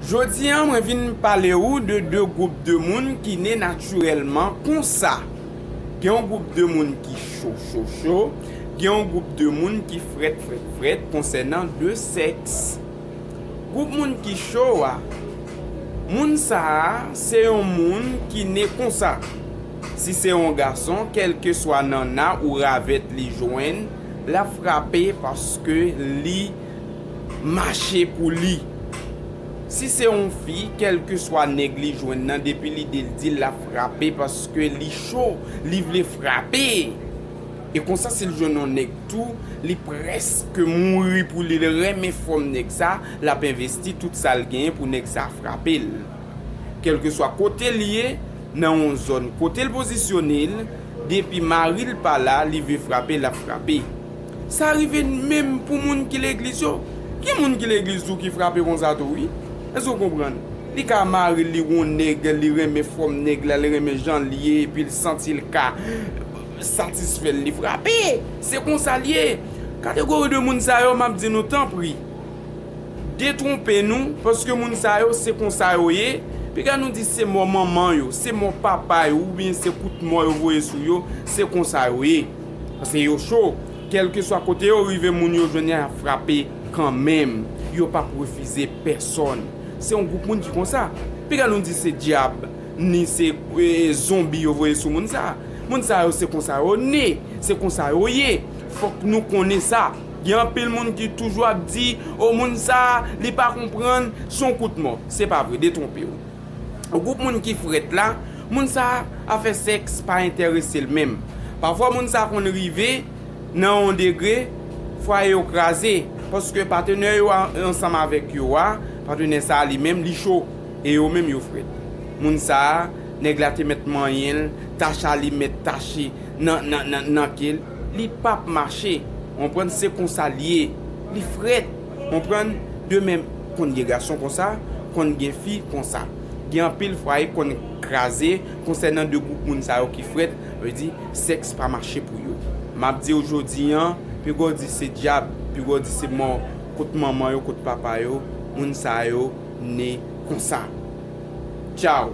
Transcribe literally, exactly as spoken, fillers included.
Jodi a, mwen vin pale ou de de gwoup de moun ki ne natirèlman konsa. Gen yon gwoup de moun ki cho, cho, cho. Gen yon gwoup de moun ki frèt, frèt, frèt konsènan de sèks. Gwoup moun ki cho a, moun sa a, se yon moun ki ne konsa. Si se yon gason, kèlkeswa nanna ou ravèt li jwenn, l ap frape paske li mache pou li. Si se yon fi, kèlkeswa nèg li jwenn nan, depi li de l di l, l ap frape paske li cho, li vle frape. E konsa, si l jwenn yon nèg tou, li prèske mouri pou li, li renmen fòm nèg sa, l ap envesti tout sa l genyen pou nèg sa frape l. Kèlkeswa kote l ye, nan yon zòn kote l pozisyone l, depi mari l pa la, li vle frape, l ap frape. Sa rive menm pou moun ki legliz yo. Gen moun ki legliz tou ki frape konsa tou, wi. Èske w konprann? Li ka mari l, li wè yon nèg, li renmen fòm nèg la, li renmen jan l ye, epi l santi l ka satisfè l, li frape. Se konsa l ye. Kategori de moun sa yo, m ap di nou, tanpri, detwonpe nou, paske moun sa yo, se konsa yo ye. Piga nou di se mò manman yo, se mò papa yo, oubyen se kout mò yo voye sou yo, se konsa yo ye. Paske yo cho. Kèlkeswa kote yo rive, moun yo jwenn y ap frape kanmenm. Yo p ap refize pèsonn. Se yon gwoup moun ki konsa. Piga nou di se dyab, ni se, e, zonbi yo voye sou moun sa. Moun sa yo, se konsa yo ne, se konsa yo ye. Fòk nou konnen sa. Gen anpil moun ki toujou ap di, o, moun sa, li pa konprann, se yon kout mò. Se pa vre, detwonpe w. Gwoup moun ki frèt la, moun sa, afè sèks pa enterese l menm. Pafwa, moun sa konn rive nan yon degre, fwaye yo kraze, paske patnè yo a, ansanm avèk yo a, patnè sa a li menm, li cho, e yo menm yo frèt. Moun sa a, nèg la te mèt manyen l, tach alimèt tache nan, nan, nan, nan ke l, li p ap mache. Konprann, se konsa l ye. Li frèt. Konprann, de menm, konn gen gason konsa, konn gen fi konsa. Gen anpil fwaye konn kraze konsènan de gwoup moun sa yo ki frèt, vle di, sèks pa mache pou yo. M ap di w jodi an, piga w di se dyab, piga w di se mò, kot manman yo, kot papa yo, moun sa yo ne konsa. Tchaw!